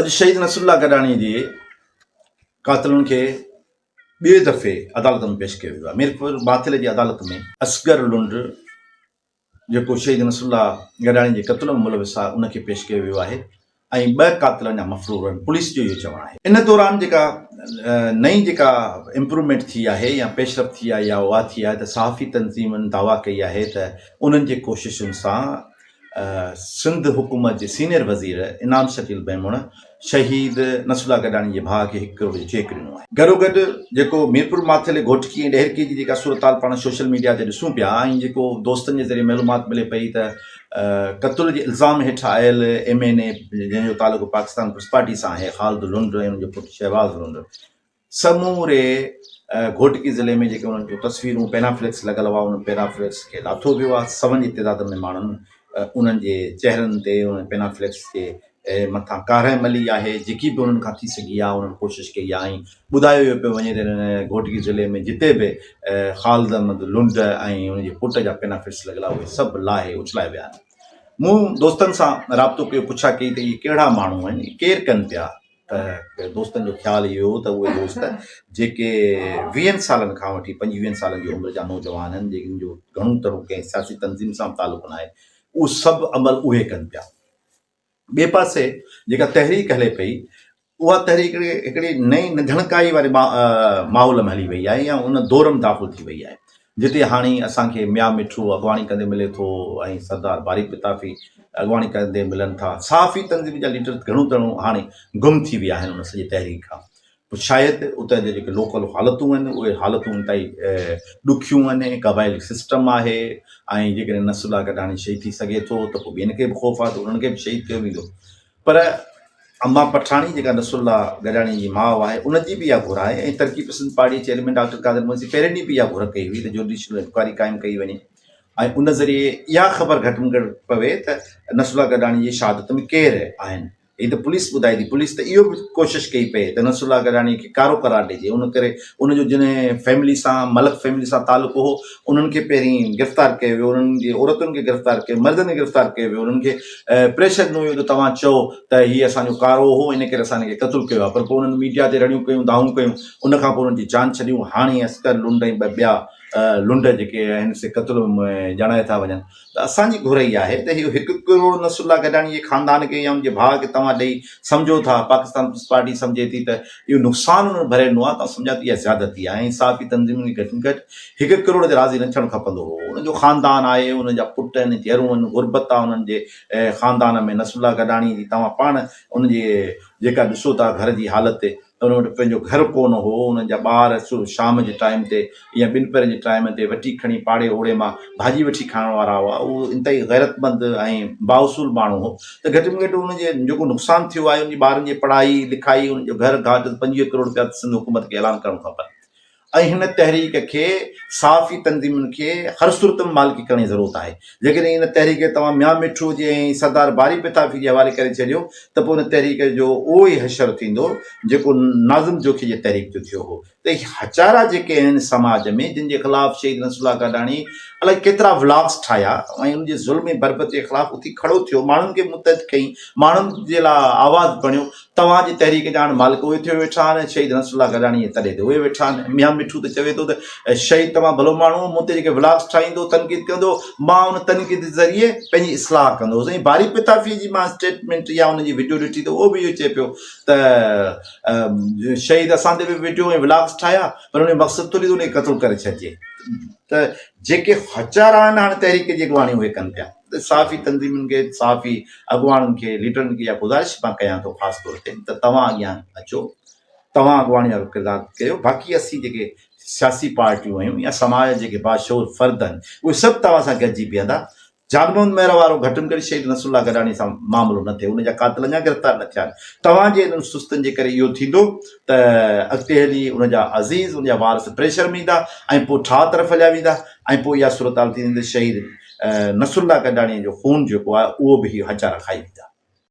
اڄ شهيد نصرالله گڏاڻي جي قاتلن کي ٻئي دفعي عدالت ۾ پيش ڪيو ويو آهي. ميرپور ماٿيلي جي عدالت ۾ اصغر لنڊ جيڪو شهيد نصرالله گڏاڻي جي قتل ۾ ملوث آهي ان کي پيش ڪيو ويو آهي ۽ ٻه قاتل اڃا مفرور آهن پوليس جو اهو چوڻ آهي. ان دوران جيڪا نئين جيڪا امپروومينٽ ٿي آهي يا پيش رفت ٿي آهي يا اها ٿي آهي ته صحافي تنظيمن دعويٰ ڪئي آهي ته انهن جي ڪوششن سان سنڌ حڪومت جي سينيئر وزير انعام شڪيل ميمڻ شهيد نصرالله گڏاڻي جي ڀاء کي هڪ ڪروڙ جو چيڪ ڏنو آهي. گڏوگڏ جيڪو ميرپور ماٿيلي گهوٽڪي ۽ ڏهرڪي جي جيڪا صورتحال پاڻ سوشل ميڊيا تي ڏسون پيا ۽ جيڪو دوستن جي ذريعي معلومات ملي پئي ته قتل جي الزام هيٺ آيل ايم اين اي جنهن جو تعلق پاڪستان پيپلز پارٽي سان آهي خالد لنڊ ۽ ان جو پٽ شهباز لنڊ سموري گهوٽڪي ضلعي ۾ جيڪي انهن جون تصويرون پينافليڪس لڳل هئا انهن پينافليڪس کي لاٿو ويو آهي سون جي تعداد ۾ ماڻهن انهن جي چهرن تي انهن پينافليڪس جي مٿان ڪارنهن ملي آهي جيڪي به انهن کان ٿي سگهي آهي انهن ڪوشش ڪئي آهي ۽ ٻڌايو ويو پيو وڃي ته هن گهوٽڪي ضلعي ۾ جتي به خالد احمد لنڊ ۽ ان جي پٽ جا پينافليڪس لڳل هئا اهي سڀ لاهي اڇلائي ويا آهن مون دوستن سان رابطو ڪيو پڇا ڪئي ته اهي ڪهڙا ماڻهو آهن ڪير ڪن پيا ته دوستن جو خيال اهو هو ته اهي دوست جيڪي ويهن سالن کان وٺي پنجويهن سالن جي عمر جا نوجوان آهن جن جو گهڻو تڻو ڪنهن سياسي تنظيم سان به تعلق ناهي اهو سڀ عمل اهي ڪن پيا. ٻئي پاسي جيڪا تحريڪ هلي پئي اها تحريڪ هڪڙي نئين نڌڻڪائي واري ماحول ۾ هلي وئي آهي يا ان دور ۾ داخل ٿي وئي آهي. جتي هاڻي اسان کي ميان مٺو اڳواڻي ڪندي ملي ٿو ۽ سردار باري پتافي اڳواڻي ڪندي ملن ٿا. صحافي تنظيم جا ليڊر گهڻو تڻو هاڻي گم ٿي ويا آهن ان سڄي تحريڪ کان پوء شايد اتان جا جيڪي لوڪل حالتون آهن اهي حالتون انتهائي ڏکيون آهن قبائلي سسٽم آهي ۽ جيڪڏهن نصرالله گڏاڻي شهيد ٿي سگهي ٿو ته پوء ٻين کي به خوف آهي ته انهن کي به شهيد ڪيو ويندو پر اما پٺاڻي جيڪا نصرالله گڏاڻي جي ماء آهي ان جي به اها گهر آهي ۽ ترقي پسند پارٽي جي چيئرمين ڊاڪٽر قادر منشي پهرين ڏينهن به اها گهر ڪئي هئي ته جوڊيشل انڪوائري قائم ڪئي وڃي ۽ ان ذريعي اها خبر گهٽ ۾ گهٽ پوي ته نصرالله گڏاڻي جي شهادت ۾ ڪير آهن هي ته پوليس ٻڌائي ٿي پوليس ته اهو به ڪوشش ڪئي پئي ته نصرالله گڏاڻي کي ڪارو قرار ڏجي ان ڪري ان جو جنهن فيملي سان ملڪ فيملي سان تعلق هو انهن کي پهرين گرفتار ڪيو ويو انهن جي عورتن کي گرفتار ڪيو مردن کي گرفتار ڪيو ويو انهن کي پريشر ڏنو ويو ته توهان چئو ته هي اسان جو ڪارو هو ان ڪري اسان هن کي قتل ڪيو آهي پر پوء انهن ميڊيا تي رڙيون ڪيون دانهون ڪيون ان کان پوء انهن جي جان ڇڏيون هاڻي اصغر لنڊ ۽ ٻه ٻيا لنڊ جيڪي آهن سي قتل ۾ ڄاڻايا ٿا وڃن ته اسان جي گهر اها آهي ته هي هڪ ڪروڙ نصرالله گڏاڻي جي خاندان کي يا ان جي ڀاء کي توهان ڏئي سمجهو ٿا پاڪستان پيپلز پارٽي سمجهي ٿي ته اهو نقصان انهن ڀري ڏنو آهي ته سمجهان ٿو اها زيادتي آهي ۽ صحافي تنظيمن کي گهٽ ۾ گهٽ هڪ ڪروڙ تي راضي نه ٿيڻ کپندو هو. انهن جو خاندان آهي، انهن جا پٽ آهن، ڌيئرون آهن، غربت آهي انهن جي خاندان ۾. نصرالله گڏاڻي جي توهان پاڻ ان جي جيڪا ڏسو ٿا گهر جي حالت ته ان وٽ پنهنجو گهر ڪونه هو. انهن جا ٻار شام جي ٽائيم تي يا ٻنپهرن جي ٽائيم تي وٽي کڻي پاڙي اوڙي مان ڀاڄي وٺي کائڻ وارا هئا. اهو انتهائي غيرتمند ۽ بااصول ماڻهو هو ته گهٽ ۾ گهٽ ان جي جيڪو نقصان ٿيو آهي ان جي ٻارن جي پڙهائي لکائي ان جو گهر گهاٽ 25 ڪروڙ رپيا سنڌ حڪومت کي اعلان ڪرڻ کپن. ۽ هن تحريڪ کي صحافي تنظيمن کي هر صورت ۾ مالڪي ڪرڻ جي ضرورت آهي. جيڪڏهن ان تحريڪ کي توهان ميان مٺو جي ۽ سردار باري پتافي جي حوالي ڪري ڇڏيو ته پوء ان تحريڪ جو اهو ئي حشر ٿيندو جيڪو ناظم جوکيي جي تحريڪ جو ٿيو هو ته هي هچارا جيڪي آهن سماج ۾ جن جي خلاف شهيد نصرالله گاڏاڻي الائي ڪيترا ولاگس ٺاهيا ۽ ان جي ظلم ۽ بربريت جي خلاف اٿي کڙو ٿيو ماڻهن کي متحد ڪئي ماڻهن جي لاء آواز بڻيو توهان جي تحريڪ جا هاڻ مالڪ اهي ٿيو ويٺا آهن، شهيد نصرالله گڏاڻي جي تڏي تي اهي ويٺا آهن. ميان مٺو ته چوي ٿو ته شهيد تمام ڀلو ماڻهو هو، مون تي جيڪي ولاگس ٺاهيندو هو، تنقيد ڪندو هو، مان ان تنقيد ذريعي پنهنجي اصلاح ڪندو هوس ۽ باري پتافيء جي مان اسٽيٽمينٽ يا ان جي وڊيو ڏٺي ته اهو به اهو چئي پيو ته شهيد اسان تي به وڊيو ۽ ولاگس ٺاهيا پر ان جو مقصد ٿوري ته ان کي قتل ڪري ڇڏجي ته جيڪي هچارا آهن هاڻ تحريڪ جي اڳواڻي اهي ڪن پيا. ته صحافي تنظيمن کي، صحافي اڳواڻن کي، ليڊرن کي اها گذارش مان ڪيان ٿو خاص طور تي ته توهان اڳيان اچو، توهان اڳواڻي وارو ڪردار ڪيو، باقي اسين جيڪي سياسي پارٽيون آهيون يا سماج جا جيڪي باشعور فرد آهن اهي سڀ توهان سان گڏجي بيهندا. جان محمد مهر وارو گهٽ ۾ گهٽ شهيد نصرالله گڏاڻي سان معاملو نه ٿئي، ان جا قاتل اڃا گرفتار نه ٿيا آهن. توهان جي انهن سستن جي ڪري اهو ٿيندو ته اڳتي هلي ان جا عزيز، ان جا وارث پريشر ۾ ايندا ۽ پوء ٺاهه طرف هليا ويندا ۽ پوء اها صورتحال ٿيندي ته شهيد نصرالله گڏاڻي جو خون جيڪو آهي اهو به هي هچارا کائي ويندا.